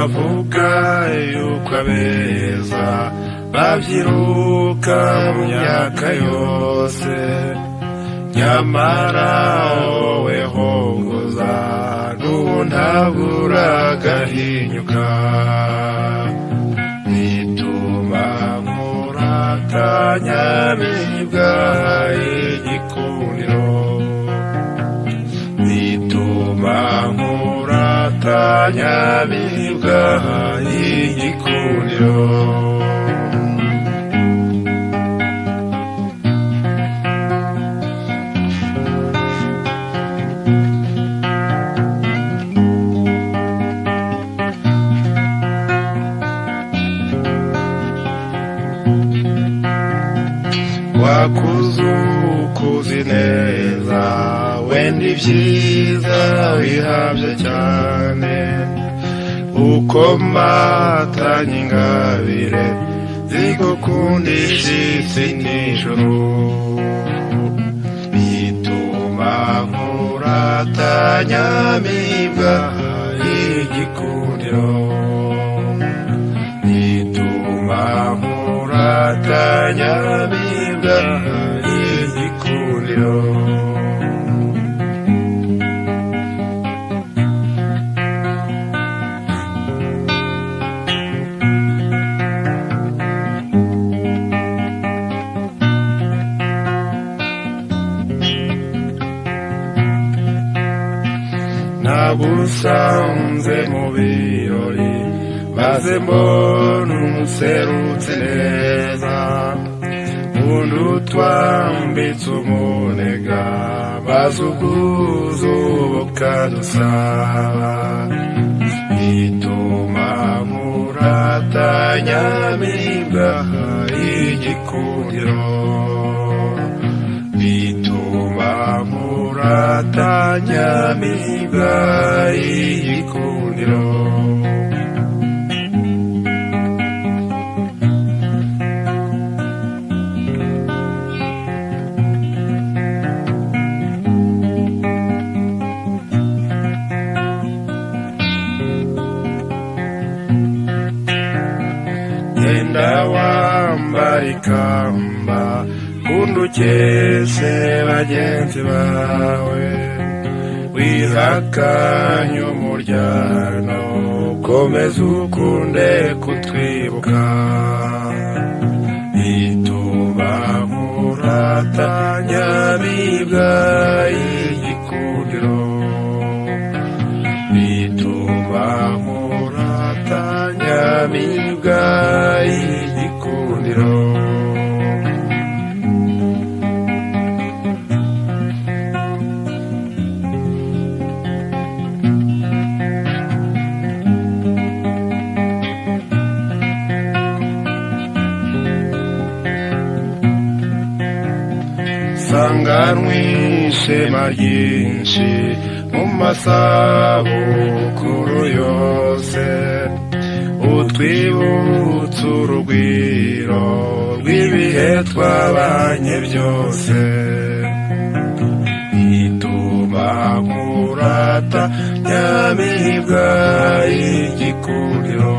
Bavuga yuko abeza babyiruka mu myaka yose, nyamara wowe hongoza n'ubu ntabwo uragahinyuka. Bituma nkurata nyamibwa y'igikundiro, bituma nkurata nyamibwa y'igikundiro. Wakuzukuzi neza wenda ibyiza wihabye cyane, ukomatanya ingabire zigukundisha isi n'ijuru. Bituma nkurata nyamibwa y'igikundiro, bituma nkurata nyamibwa y'igikundiro. Nagusanze mu birori maze mbona umuserutse neza, undi utwambitse umunega maze ubwuzu bukadusaba. Bituma nkurata nyamibwa y'igikundiro, bituma nkurata nyamibwa y'igikundiro. Genda wambara ikamba kundi ukeshe bagenzi bawe, wihakanye umuryano komeza ukunde kutwibuka. Bituma nkurata nyamibwa y'igikundiro, bituma nkurata nyamibwa y'igikundiro. Sanganwe ishema ryinshi mu masabukuru yose, utwibutsa urugwiro rw'ibihe twabanye byose. Bituma nkurata nyamibwa y'igikundiro,